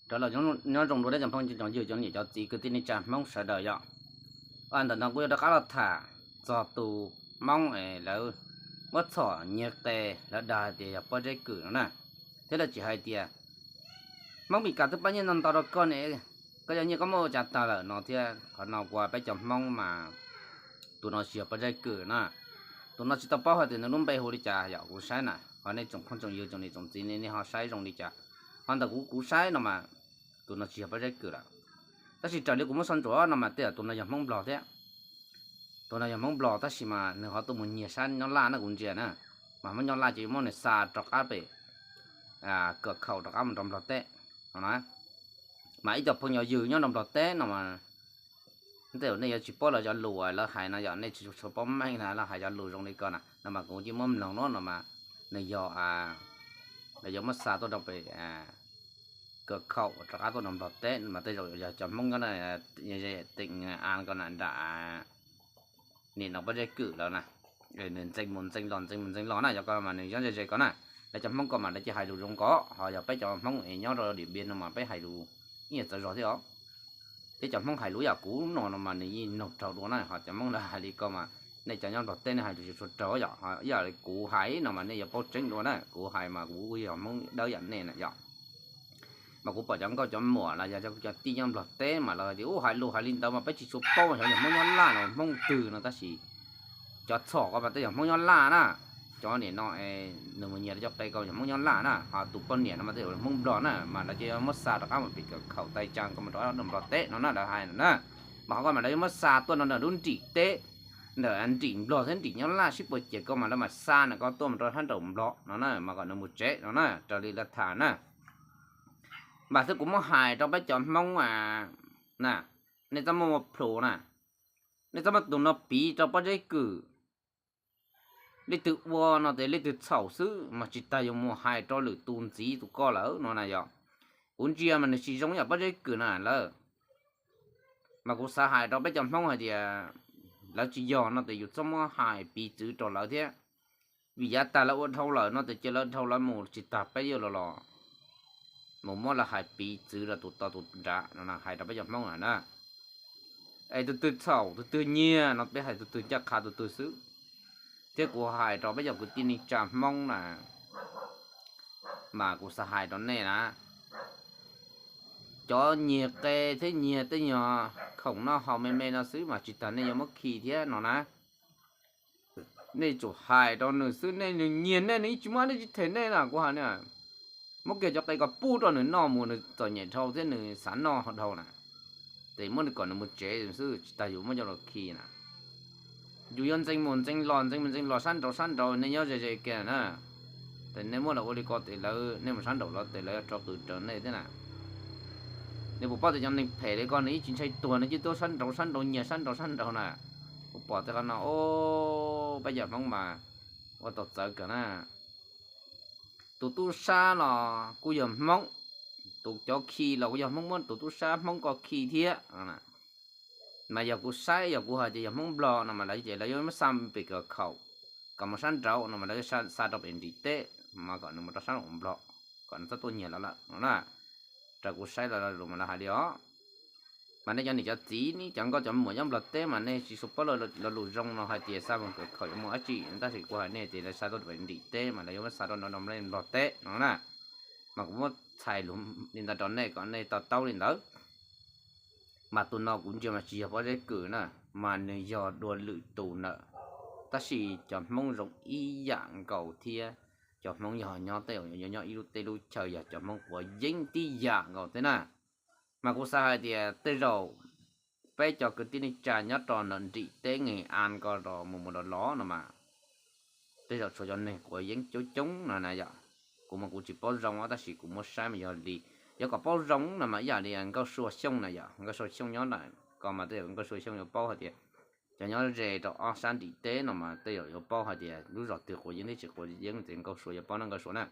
Rov los nyob zoo dua ib cov phooj cov ywg cov niam cov txiv kwv tij neej tsa Hmoob sawv daws yom. Ntawm no kuv yuav rov qab los tham txog tus Hmoob es lawv muab txhom nyiag qe, lawv dag hais tias yog pob zeb kwm no na, thiab lawv tsis hais tias Hmoob Mes Kas twb pab nyiaj ntau ntau rau koj ne, koj cov nyiaj koj muab ua cas tag lawm no thiab. Qhov no kuv peb cov Hmoob mas tus no tsis yog pob zeb kwm na. Tus no tsis tau paub hais tias nws lub npe hu li cas yom, kuv saib na, ho nej tsoom phooj tsoom ywg tsoom niam tsoom txiv nej ho saib zoo li cas. Ho ntawm kuv kuv saib no mas tus no tsis yog pob zeb kwm lawm. Tab sis raws li kuv muab sau ntsuam no mas tej zaum tus no yog Hmoob Nplog thiab. Tus no yog Hmoob Nplog tab sis mas nws ho tuaj mus nyiag sab nyob Laj na kuv ntsia na. Mas Hmoob nyob Laj ces yuav muab nws xa rov qab pem Kam Khaum rov qab mus rau Nplog teb no na. Mas ib cov phooj ywg nyob rau Nplog teb no mas tej zaum nej yuav tsis paub lawv cov lus lawv hais no yom, nej tsis tshua paub meej na, lawv hais cov lus zoo li ko na no mas kuv cia muab mloog no mas nws yog, lawv yuav muab xa tuaj rau pem Kam Khaum rov qab tuaj rau Nplog teb mas tej zaum yog cov Hmoob nyob teem As ko na nram nim no pob zeb kwm lawm na. Nws ntxeev mus ntxeev los ntxeev mus ntxeev los na, yog ko mas nws nyob ze ze ko na. Lawv cov Hmoob ko mas lawv cia hais lus zoo ko, ho yog peb cov Hmoob es nyob rau Diam Npiam no mas peb hais lus ib yam txawv zog thiab os. Thiab cov Hmoob hais lus yam kuv no no mas nws yeej noog raug dua na, ho cov Hmoob lawv hais li ko mas nej cov nyob Nplog teb nej hais lus tsis tshua raug yom. Ib yam li kuv hais no mas nej yuav paub tseeb dua na, kuv hais mas kuv yog Hmoob dawb yam nej na yom. Mas kuv pom cov nkauj cov muam los yog cov tij nyob Nplog teb mas lawv tias ub hais lus hais li ntawd mas peb tsis tshua paub xyov yog Hmoob nyob Laj los Hmoob twg no tab sis cov txhom ko mas tej yog Hmoob nyob Laj na. Cov nim no nws mus nyiag cov qe ko yog Hmoob nyob Laj na, ho tus poj niam no mas tej yog Hmoob Nplog na, mas lawv cia muab xa rov qab mus pem Kam Khaum Taiv Tsaa ko mas rov qab rau Nplog teb no na lawv hais na. Mas qhov ko mas lawv yuav muab xa tuaj no ntawm lub nrim teb, ntawm nrim Nplog thiab nrim nyob Laj sib puas ces ko mas lawv mam xa no ko tuaj mus rau sab nraum Nplog no na mas kom nws mus tsev no na raws li lawv tham na. Mas xwb kuv muab hais rau peb cov Hmoob na, nej txhob muab plhus na, nej txhob muab tus no piv rau pob zeb kwm. Leej twg ua no ces leej twg txhaum xwb mas tsis tas yuav mus hais rau lwm tus ntxiv tus ko lawm no na yom. Kuv ntsia mas nws tsis zoo yam pob zeb kwm na lawm. Mas kuv xav hais rau peb cov Hmoob hais tias lawv tsis yog no ces yus txhob muab hais piv txwv rau lawv thiab. Vim yav tag lawv ua dhau lawm no ces cia lawv dhau lawv mus tsis tas peb yuav los los mus muab lawv hais piv txwv rau tus to tus nrad no hais rau peb cov Hmoob na. Es tus twg txhaum tus twg nyiag no peb hais tus twg ncaj qha tus twg xwb. Thiab kuv hais rau peb cov kwv tij neej tsa Hmoob na, mas kuv xav hais rau nej na, cov nyiag qe thiab nyiag tej nyuag khoom noj haus me me no xwb mas tsis tas nej yuav muab khi thiab no na. Nej tsum hais rau nws xwb, nej nws nyiag nej nws yeej tsis muab nej tsis them nej na kuv hais na. Muab kiag cov qe ko pub rau nws noj mus nws txom nyem dhau thiab nws xav noj dhau na. Ces muab nws kom nws mus tsev xwb tsis tas yus muab coj los khi na. Yus yuav ntxeev mus ntxeev los ntxeev mus ntxeev los sab nraud sab nraud nej nyob ze ze kiag na. Ces nej muab lawv ua li ko ces lawv nej mus sab nraud los ces lawv yuav rov qws raws nej thiab na. Nej puas paub tias cov neeg phem li ko nws yeej tsis ntshai tuag nws cia tuaj sab nraud sab nraud nyiag sab nraud sab nraud na. Kuv pom tej qhov no, peb cov Hmoob mas ua tau txawv kawg na. Tus tub sab los kuj yog Hmoob, tus cov khi los kuj yog Hmoob, muab tus tub sab Hmoob ko khi thiab. Mas yog kuv saib yog kuv hais tias yog Hmoob Nplog no mas lawv ces lawv yuav muab xa pem Kam Khaum, kom mus sab nraud no mas lawv yuav xa rau pem nrim teb, mas kom nws mus rau sab nraum Nplog, kom nws txhob tuaj nyiag lawv lawm no na. Raws kuv saib los lus mas lawv hais li os. Mas nej cov niam cov txiv ne cov nkauj cov muam nyob Nplog teb mas nej tsis xu paub lo lus zoo no hais tias xa mus Kam Khaum yuav muaj dab tsi, tab sis kuv hais nej tias lawv xa tuaj pem nrim teb mas lawv yuav muab xa rau nram Nplog teb no na. Mas kuv muab txhais lus li ntawd rau nej kom nej to taub li ntawd. Mas tus no kuv ntsia mas tsis yog pob zeb kwm na, mas nws yog dua lwm tus ntawm, tab sis cov Hmoob zoo ib yam nkaus thiab. Cov Hmoob yog nyob tej, nyob ib lub teb lub chaw yog cov Hmoob quav yeeb tib yam nkaus thiab na. Mas kuv xav hais tias tej zaum peb cov kwv tij neej tsa nyob rau nram nrim teb Nkees As ko mus mus los los no mas tej zaum tshuav cov neeg quav yeeb coob coob no na yom. Kuv mas kuv tsis paub zoo tab sis kuv muab saib mas yog li, yuav kom paub zoo no mas ib yam li Nkauj Sua Xyooj na yom, Nkauj Sua Xyooj nyob na, ko mas tej zaum Nkauj Sua Xyooj yuav paub hais tias cov nyob ze rau ob sab nrim teb no mas tej zaum yuav paub hais tias lub zos twg quav yeeb thiab tsis quav yeeb ces Nkauj Sua yuav paub na Nkauj Sua na.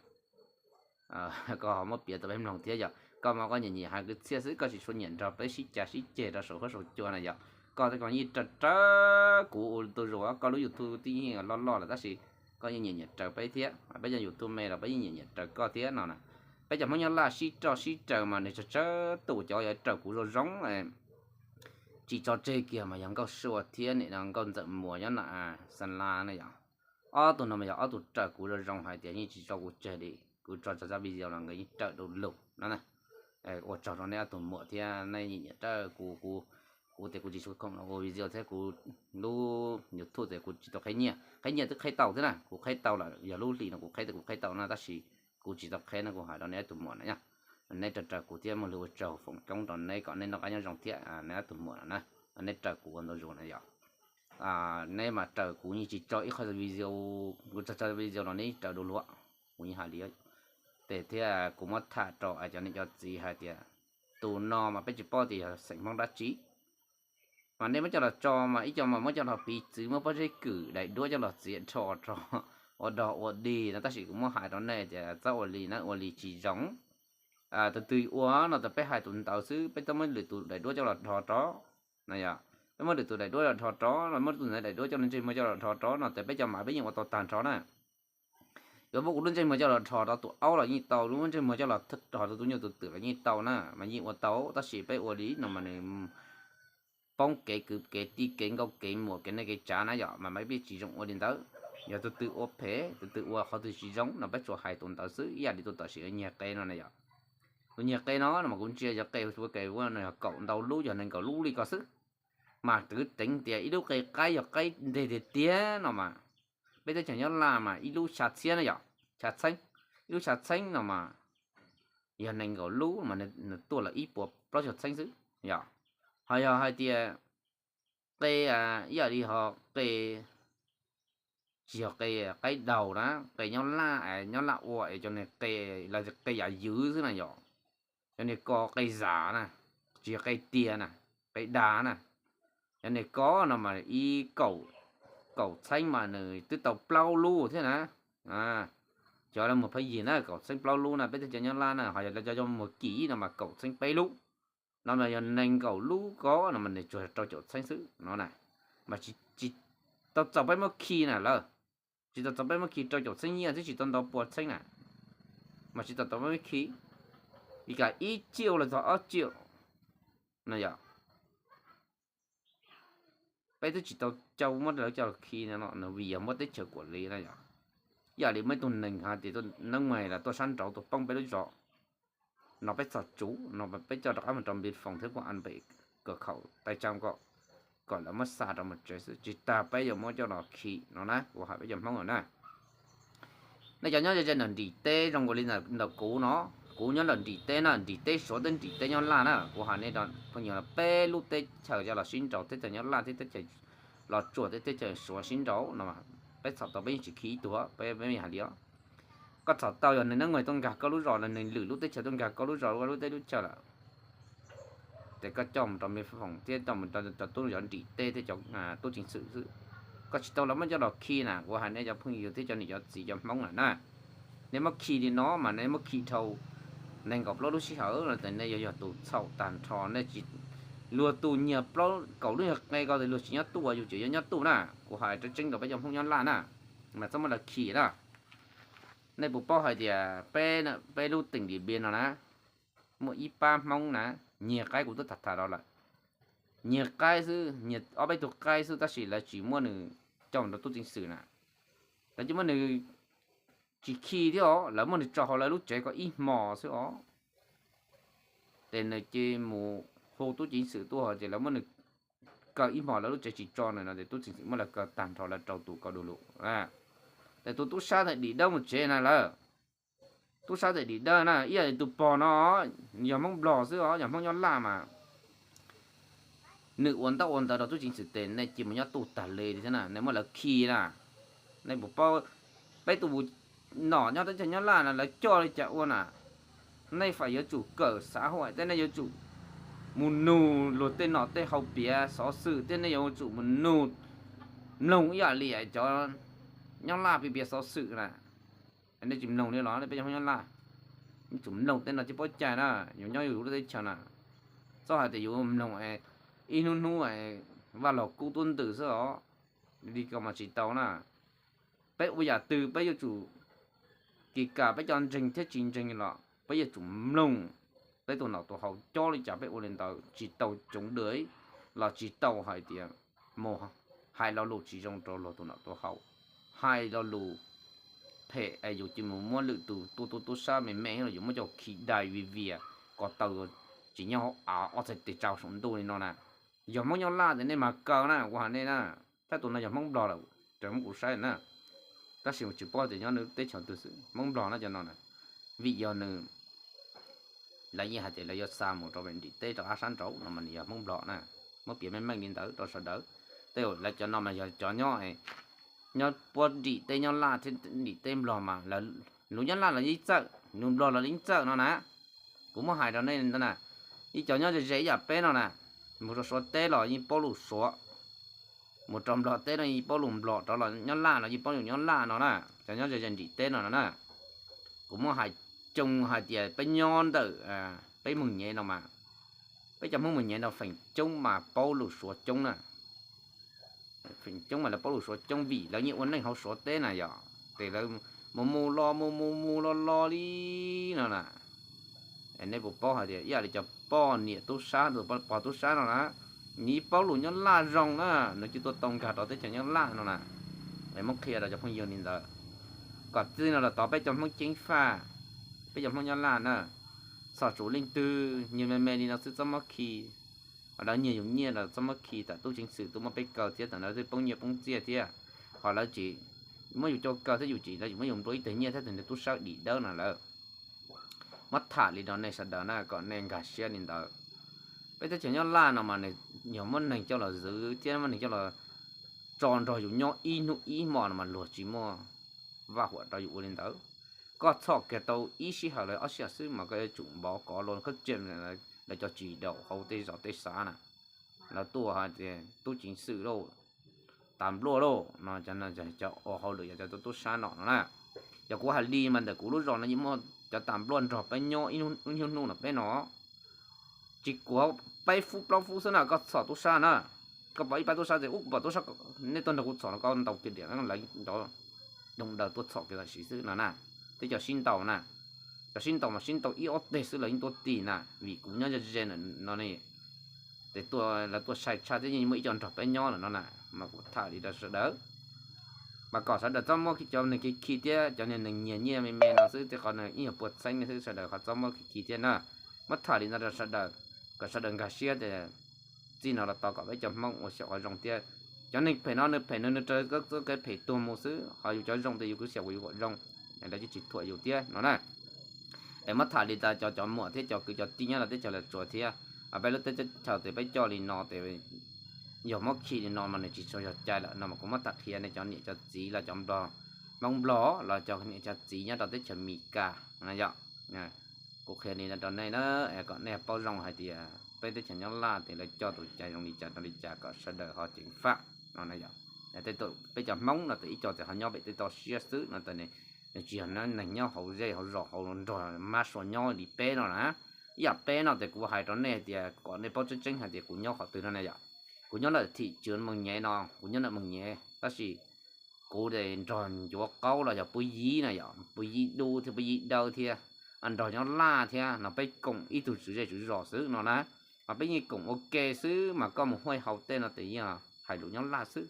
Koj ho muab piav tau peb mloog thiab yom, koj mas koj nyiam nyiam hais kwv txhiaj xwb koj tsis tshua nyiam nrog peb sib cav sib ceg rau saum huab saum cua na yom. Koj tej ko yeej raws raws kuv ua tus zus, koj lub YouTube twb yeej loj loj lawm tab sis koj yeej nyiam nyiam raws peb thiab, peb cov YouTube me los peb yeej nyiam nyiam raws koj thiab no na. Peb cov Hmoob nyob Laj sib roj sib raws mas nws tsawg tsawg tus, cov yuav raws kuv zoo zoo tsis tso tseg kiag mas yog Nkauj Sua thiab nim no Nkauj Ntxawm Muas nyob no, Xa La na yom. Ob tug no mas yog ob tug raws kuv zoo zoo hais tias yeej tsis tso kuv tseg li, kuv tso tso zaj video los nkawd yeej raws du lug no. Ua tsaug rau nej ob tug muam thiab nej nyiam raws kuv, kuv, kuv tias kuv tsis tshua khoom los ua video thiab kuv lub YouTube tias kuv tsis tau qheb nyiaj, qheb nyiaj twb qheb tau thiab na, kuv qheb tau lawm, yog lub hlis no kuv qheb tias kuv qheb tau no tab sis kuv tsis tau qheb no kuv hais rau nej ob tug muam na yom. Nej raws raws kuv thiab muaj lus ua tsaug foom koob rau neb kom nej noj qab nyob zoo thiab nej ob tug muam no na. Nej raws kuv ua ntau zus na yom. Neb mas raws kuv yeej tsis tso ib qho video, kuv tso tso video los neb raws du lug, kuv yeej hais li. Ces thiab kuv muab tham rau cov niam cov txiv hais tias tus no mas peb tsis paub tias yog xeem Hmoob dab tsi, mas nej muab coj los tso mas ib co mas muab coj los piv txwv, muab pob zeb kwm daim duab coj los txiav rho rau ua dog ua dig no, tab sis kuv muab hais rau nej tias txhob ua li na, ua li tsis zoo. Tus twg ua no tas peb hais tus ntawd xwb, peb txhob muab lwm tus daim duab coj los rho rov no yom. Peb muab lwm tus daim duab los rho rov no, muab tus ntawd daim duab coj los ntsej muag coj los rho rov no tas peb cov mas peb yeej ua tau tag nrho na. Yuav muab kuv lub ntsej muag coj los rho rau tus aub los yeej tau, lub ntsej muag coj los rho rau tus nyuj tus twm los yeej tau na, mas yeej ua tau, tab sis peb ua li no mas nws poob kev kwv kev tij kev nkauj kev muam kev neej kev tsav na yom, mas peb tsis zoo ua li ntawd. Yog tus twg ua phem tus twg ua qhov twg tsis zoo no peb tsuas hais tus ntawd xwb, ib yam li tus tam sim nyiag qe no na yom. Tus nyiag qe no no mas kuv ntsia yog qe ua ke no yog kaum ntau lub yog nees nkaum lub li ko xwb. Mas twv teev tias ib lub qe qaib yog qaib nteg tiag tiag no mas peb teb chaws nyob Laj mas ib lub xya txhiab na yom, xya txheeb, ib lub xya txheeb no mas yog nees nkaum lub mas nws tuaj los ib puas plaub caug txheeb xwb yom. Ho yog hais tias qe ib yam li ho qe, tsis yog qe qaib daus na, qe nyob Laj, nyob Laj ua es cov niag qe, lawv tias qe yam ywv xwb na yom. Cov niag ko qe zam na, tsis yog qe tiag na, qe dav na. Cov niag ko no mas ib kaum, kaum txheeb mas nws twb tau plaub lub thiab na. Cov lawv muag pheej yig na kaum txheeb plaub lub na, peb teb chaws nyob Laj na, ho yog lawv cov muag kim no mas kaum txheeb peb lub. No mas yog nees nkaum lub ko no mas nws tsuas rau caum txheeb xwb no na. Mas tsis tau txaus peb muab khi na lawm, tsis tau txaus peb muab khi, rau caum txheeb nyiaj twb tsis tau ntau pua txheeb na, mas tsis tau txaus peb muab khi li cas ib ciaj los txog ob ciaj no yom. Peb twb tsis tau coj muab lawv coj los khi no no vim yog muab teb chaws kuam li na yom. Ib yam li muaj ib tug neeg hais tias neeb me los tuaj sab nraud tuaj poob peb lub zos no, peb txhom tsuv no peb coj rov qab mus rau npis foos thiab kuj a npem kom khaum tai tsa kom, kom lawv muab xa rau mus tsev xwb, tsis tas peb yuav muab coj los khi no na, kuv hais peb cov Hmoob no na. Nej cov nyob ze ze ntawm nrim teb zoo nkaus li ntawm kuv no, kuv nyob ntawm nrim teb na, nrim teb Suav thiab nrim teb nyob Laj na, kuv hais nej pheej yog peb lub teb chaws coj los sib nraud, teb chaws nyob Laj thiab teb chaws Los Tsuas thiab teb chaws Suav sib nraud no, peb txhom tau peb yeej tsis khi ib tug, peb peb hais li os. Koj txhom tau yog nws neeb me tuaj nkag koj lub zos los nws lwm lub teb chaws tuaj nkag koj lub zos, koj lub teb lub chaw lawm, ces koj coj mus rau npis foos thiab coj mus rau cov tub yov nrim teb thiab cov tub ceev xwm xwb. Koj tsis tau los muab coj los khi na, kuv hais nej cov phooj ywg thiab cov niam cov txiv cov Hmoob lawm na. Nej muab khi li no mas nej muab khi dhau nees nkaum plaub lub sij hawm no ces nej yuav yog tus txhaum tag nrho, nej tsis, luag tus nyiag plaub kaum lub yog qe ko ces luag tsis nyob tuaj, yus tseem yuav nyob tuaj na. Kuv hais tseeb tseeb rau peb cov Hmoob nyob Laj na, mas txhob muab lawv khi na. Nej puas paub hais tias peb, peb lub teem Dim Npias no na, muaj ib pab Hmoob na, nyiag qaib, kuv twb tham tham los lawm, nyiag qaib xwb, nyiag ob peb tug qaib xwb tab sis lawv tsis muab nws coj mus rau tub ceev xwm na. Lawv tsis muab nws, tsis khi thiab os, lawv muab nws tso hauv lawv lub tsev ko ib hmo xwb os. Ces nws cia mus hu tub ceev xwm tuaj ces lawv muab nws kaw ib hmo, lawv lub tsev tsis tso nws no ces tub ceev xwm muab lawv kaw tag nrho, lawv rau tus kaw du lug. Ces tus tub sab ntawd dim dawb mus tsev na lawm. Tub sab ntawd dim dawb na, ib yam li tus pog no yog Hmoob Nplog xwb os, yog Hmoob nyob Laj mas nws ua ntaub ua ntawv rau tub ceev xwm ces nej cia mus nyob tuaj tag li thiab na, nej muab lawv khi na. Nej puas paub peb tus nom nyob teb chaws nyob Laj na lawv coj li cas ua na? Nej feem yuav tsum kawm xav huam thiab nej yuav tsum mus nug luag tej nom tej hau piav xov xwm thiab nej yuav tsum mus nug, mloog ib yam li cov nyob Laj piav piav xov xwm na. Nej tsis mloog li los nej peb cov Hmoob nyob Laj, yuav tsum mloog tej no thiaj paub cai na, yus nyob yus lub teb chaws na. Txhob hais tias yus mloog ib hnub hnub Vaj Los Kub tuaj ntws xwb os, li ko mas tsis tau na. Peb ua yam twg peb yuav tsum kis kam peb cov ntseeg thiab tsis ntseeg los Peb yuav tsum mloog peb tus nom tus haus cob li cas peb ua li ntawd, tsis tau coob dua los tsis tau hais tias mus hais lo lus tsis zoo rau luag tus nom tus haus, hais lo lus phem es yus cia li mus muab lwm tus tua tua tub sab me me los yus muab coj khi dai vij vias ko taw tsis nyob hauv av ob txhais tes tsa saum ntuj li no na. Yog Hmoob nyob Laj tias nej mas kaw na, kuv hais nej na, thawj tus no yog Hmoob Nplog lawm, raws muab kuv saib na, tab sis tsis paub tias nyob nws teb chaws twg xwb, Hmoob Nplog na cov no na, vim yog nws lawv yeej hais tias lawv yuav xa mus rau nrim teb rov qab sab nraud no mas nws yog Hmoob Nplog na, muab piav meej meej li ntawd rau sawv daws. Tej lawv cov no mas yog cov nyob nyob puab nrim teb nyob Laj thiab nrim teb Nplog mas lawv, lus nyob Laj los yeej txawj, lus Nplog los yeej txawj no na. Kuv muab hais rau nej ntag na, ib cov nyob ze ze ib yam peb no na, mus rau Suav teb los yeej paub lus Suav, mus rau Nplog teb no yeej paub lus Nplog, rov los nyob Laj los yeej paub lus nyob Laj no na, cov nyob ze ze nrim teb no no na. Kuv muab hais coo hais tias peb nyob ntawm peb Moos Nyev no mas, peb cov Hmoob Moos Nyev no feem coob mas paub lus Suav coob na. Feem coob mas lawv paub lus Suav coob vim lawv yeej ua neej hauv Suav teb na yom, ces lawv mus mus los mus mus mus los los li no na. Nej puas paub hais tias ib yam li cov poj niam tub sab, tus pog tub sab no na, nws yeej paub lus nyob Laj zoo na, nws cia li tuaj tau nkag rau teb chaws nyob Laj no na. Es muab qhia rau cov phooj ywg li ntawd, kom txij no los tod peb cov Hmoob ceev faj, peb cov Hmoob nyob Laj na, txhom tsum leej twg nyiag me me li no xwb txhob muab khi. Ho lawv nyiag yus nyiaj los txhob muab khi, tam tub ceev xwm tuaj muab peb kaw thiab tam ntawd twb poob nyiaj poob txiaj thiab. Ho lawv tsis muab yus coj kaw thiab yus tsis, lawv tsis muab yus nplua ib teg nyiaj thiab tus niag tub sab dim dawb no lawm. Muab tham li no nej sawv daws na kom nej nkag siab li ntawd. Peb teb chaws nyob Laj no mas nws yog muab neeg coj los zwv thiab muab neeg coj los tso nrog yus nyob ib hnub ib hmo no mas luag tsis muaj vaj huam rau yus ua li ntawd. Koj txhom kiag tau ib sij hawm los ob sij hawm xwb mas koj yuav tsum npov kov los khaub tsiaj, lawv cov tsis daum hauv tej zos tej xav na, lawv tuaj hais tias tub ceev xwm lauj, tas npluaj lauj no, cov ua hauj lwm yog cov tub sab no no na. Yog kuv hais li mas ntawm kuv lub zos no yeej muaj cov tas npluaj nrog peb nyob ib hnub hnub no peb no tsis kuav peb fub plaub fub xwb na, koj txhom tub sab na, koj pom ib pab tub sab tias ub kuv pom tub sab, nej tuaj nrog kuv txhom no, koj ntaus kiag diam lawv cov doos daws tuaj txhom kiag tam sim xwb no na. Tej cov sib ntaus na, cov sib ntaus mas sib ntaus ib ob teg xwb lawv yeej tuaj tig na, vim kuv nyob ze ze no ne, ces lawv tuaj sai tshaj thiab yeej muaj ib co nrog peb nyob lawm no na. Mas kuv tham li rau sawv daws, mas kom sawv daws txhob muab cov neeg khi khi thiab cov neeg nyiag nyiaj me me no xwb, tej qhov no ib nyuag puas txheeb xwb, sawv daws ho txhob muab khi khi thiab na. Muab tham li no rau sawv daws kom sawv daws nkag siab tias txij no los tod kom peb cov Hmoob ua xyaum qhov zoo thiab. Cov neeg phem no nws phem nws nws raws txoj kev phem tuag mus xwb, ho yus cov zoo tias yus kuj xyaum kom yus kom zoo, lawv yeej tsis thuam yus thiab no na. Es muab tham li tas cov cov muam thiab cov kwv cov tij nyob rau teb chaws Los Tsuas thiab, peb lub teb chaws tias peb coj li no ces yog muab khi li no mas nws tsis tshua yog cai lawm no mas kuv muab tham qhia nej cov niam cov txiv los cov Nplog, Hmoob Nplog los cov niam cov txiv nyob rau teb chaws Amelikas na yom. Kuv qhia li no rau nej na, es kom nej paub zoo hais tias peb teb chaws nyob Laj tias lawv coj tus cai zoo li cas rau li cas kom sawv daws ho ceev faj no na yom. Tej peb cov Hmoob no tias ib co tias ho nyob pem tej toj siab xwb no tas, nws tsis yog neeg nyob hauv zej hauv zos hauv nrog mab sua nyob li peb no na. Ib yam peb no tias kuv hais rau nej tias kom nej paub tseeb tseeb hais tias kuv nyob qhov twg no na yom. Kuv nyob ntawm thim tswv Moos Nyev no, kuv nyob ntawm Moos Nyev tab sis kuv es nrog Ncuav Qaub los yog Pub Yib na yom, Pub Yib Dub thiab Pub Yib Dawb thiab, nrog nyob Laj thiab no peb koom ib tug tswv zej tswv zos xwb no na. Mas peb yeej koom ua ke xwb mas koj mus huaj haus tej no ces yeej hais lus nyob Laj xwb.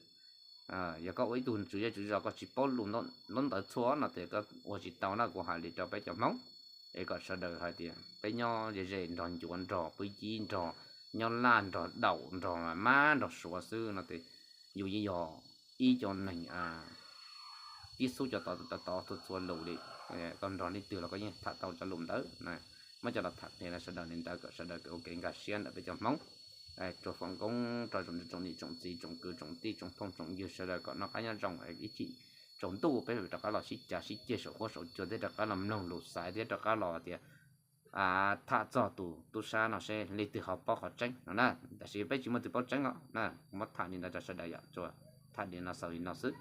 Yog koj ua ib tug tswv zej tswv zos koj tsis paub lus ntaub ntawv txhua no ces koj ua tsis tau na, kuv hais li rau peb cov Hmoob es kom sawv daws hais tias peb nyob ze ze nrog Ncuav nrog Pub Yib nrog nyob Laj nrog Daum nrog Mab nrog Suav xwb no ces yus yeej yog ib co neeg tib xub cov tod tod txhua txhua lus li. Koj nrog leej twg los koj yeej tham tau cov lus ntawd. Muab coj los tham qhia rau sawv daws li ntawd kom sawv daws ua kev nkag siab ntawm peb cov Hmoob. Tsuas foom koob rau tsoom niam tsoom txiv tsoom kwv tsoom tij tsoom phooj tsoom ywg sawv daws kom noj qab nyob zoo, ib chim tsaus ntuj peb rov qab los sib cav sib ceg saum huab saum cua thiab rov qab los mloog lus xaiv thiab rov qab los tias tham txog tus tub sab no seb leej twg ho paub qhov tseeb no na. Tab sis peb tsis muaj tus paub tseeb os na, kuv muab tham li ntawd rau sawv daws yom, tsuas tham li no xaus li no xwb.